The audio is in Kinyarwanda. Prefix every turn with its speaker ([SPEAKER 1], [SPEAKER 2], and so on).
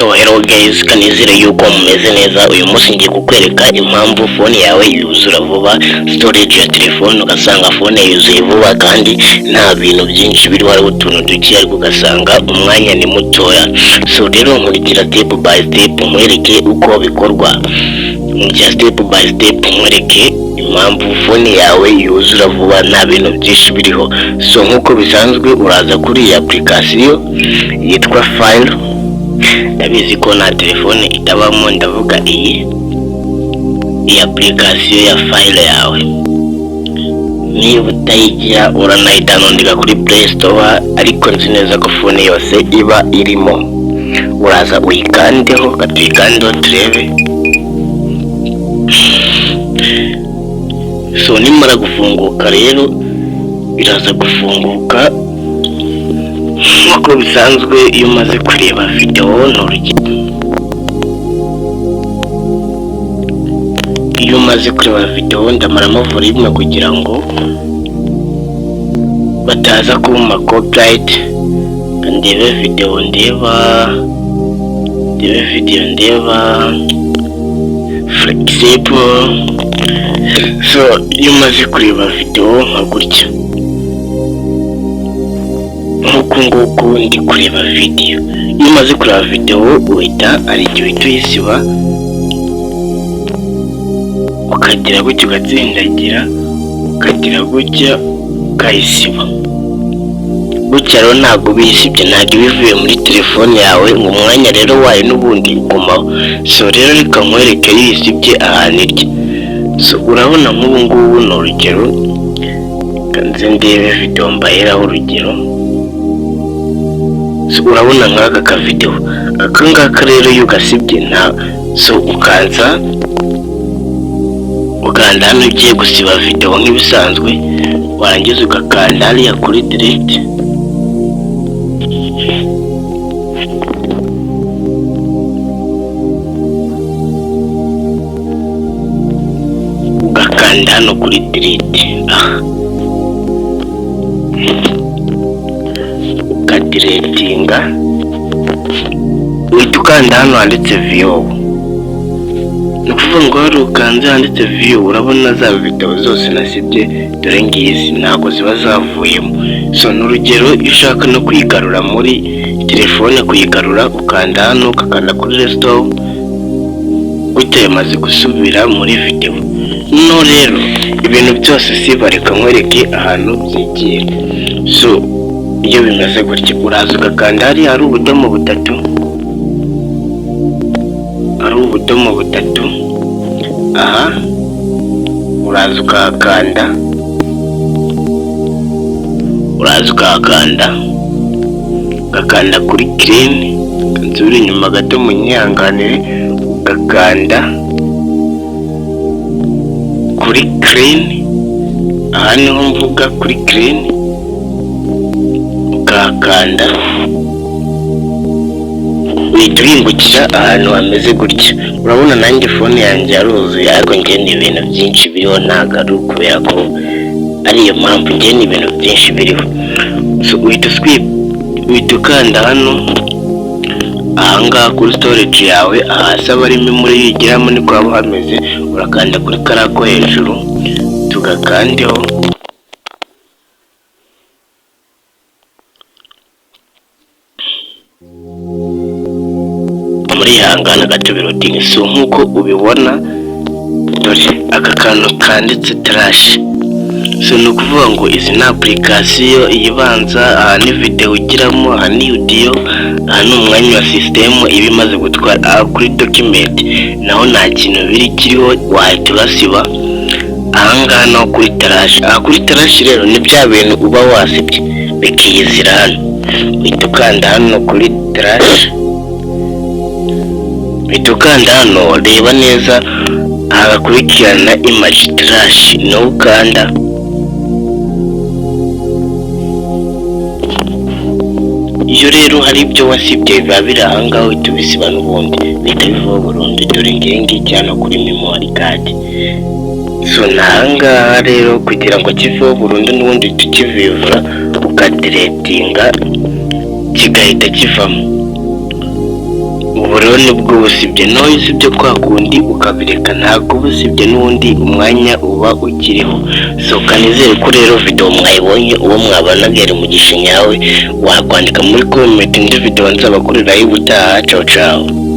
[SPEAKER 1] So hello guys, kanizere yuko mumeze neza. Uyu munsi ngiye kukwereka impamvu phone yawe yuzura vuba, storage ya telefone ugasanga phone yuzuye vuba kandi nta bintu byinshi biriho, hariho utuntu duke ariko ugasanga umwanya ni mutoya. So rero nkurikira step by step nkwereke uko bikorwa. Nkurikira step by step nkwereke impamvu phone yawe yuzura vuba nta bintu byinshi biriho. So nk'uko bisanzwe uraza kuri iyi application yitwa file. Ndabizi ko nta telefone itabamo, ndavuga iyi application ya file yawe. Niba utayigira uranayidownloadinga kuri Play Store, ariko nzi neza ko phone yose iba irimo. Uraza uyikandeho, katuyikandeho turebe. So nimara gufunguka rero biraza gufunguka nk'uko bisanzwe. Iyo umaze kureba videwo, ni urugero, iyo umaze kureba videwo, ndamaramo volume kugira ngo bataza kumpa copyright. Ndebe videwo, ndebe videwo, ndeba for example. So iyo umaze kureba videwo nka gutya, nk'uku nguku ndi kureba videwo, iyo umaze kureba videwo uhita, hari igihe uhita uyisiba, ukagira gutya ugatsindagira, ukagira gutya ukayisiba gutya. Rero ntabwo ubiyisibye, ntabwo iba ivuye muri telefone yawe, ngo umwanya rero wayo n'ubundi ugumaho. So rero reka nkwereke iyo uyisibye ahantu irya. So urabona nk'ubu ngubu ni urugero, reka nze ndebe videwo mbaheraho urugero. So urabona nk'aka kavidewo aka ngaka rero, iyo ugasibye nta, so ukaza ukanda hano ugiye gusiba videwo nk'ibisanzwe, warangiza ugakanda hariya kuri delete. Ugakanda hano kuri delete aha, ukadeletinga, uhita ukanda hano handitse view. Ni ukuvuga ngo hari ukanze handitse view, urabona za videwo zose nasibye, dore ngizi ntabwo ziba zavuyemo. So ni urugero, iyo ushaka no kuyigarura muri telefone, kuyigarura ukanda hano, ugakanda kuri restore gutya, yamaze gusubira muri videwo. No rero ibintu byose siba, reka nkwereke ahantu byigira. So iyo bimeze gutya, uraza ugakanda hariya hari ubudomo butatu, hari ubudomo butatu aha, uraza ukahakanda, uraza ukahakanda, ugakanda kuri clean. Nsubire inyuma gato munyihanganire. Ugakanda kuri clean, aha niho mvuga kuri clean, ukahakanda, uhita uhingukira ahantu hameze gutya. Urabona nanjye phone yanjye yaruzuye, ariko njye ni ibintu byinshi biriho, ntabwo ari ukubera ko ariyo mpamvu, njye ni ibintu byinshi biriho. So uhita swipe, uhita ukanda hano ahangaha kuri storage yawe, hasi aba ari memory yigiramo, niko haba hameze. Urakanda kuri kariya ko hejuru, tugakandeho. Murihangana gato biloadinga. So nk'uko ubibona, dore aka kantu kanditse trash. So ni ukuvuga ngo izi ni application ibanza, aha ni videwo ugiramo, aha ni audio, aha ni umwanya wa sisitemu iba imaze gutwara. Aha kuri document naho nta kintu biri kiriho, wahita urasiba. Ahangaha naho kuri trash, aha kuri trash rero ni bya bintu uba wasibye bikiyizira hano. Uhita ukanda hano kuri trash, uhita ukanda hano, reba neza aha hakurikirana image trash, niho ukanda. Iyo rero hari ibyo wasibye biba biri ahangaha, uhita ubisiba n'ubundi bihita bivaho burundu. Dore ngiyi ngiki hano kuri memory card. So ni ahangaha rero kugira ngo kiveho burundu, n'ubundi uhita ukivivura, ukadeletinga, kigahita kivamo. Ubu rero nibwo busibye. Naho iyo usibye kwa kundi ukabireka, ntabwo uba usibye, n'ubundi umwanya uba ukiriho. So kanizere ko rero video mwayibonye. Uwo mwabanaga yari Mugisha nyawe. Wakwandika muri comment indi video nzabakoreraho ubutaha. Ciao ciao.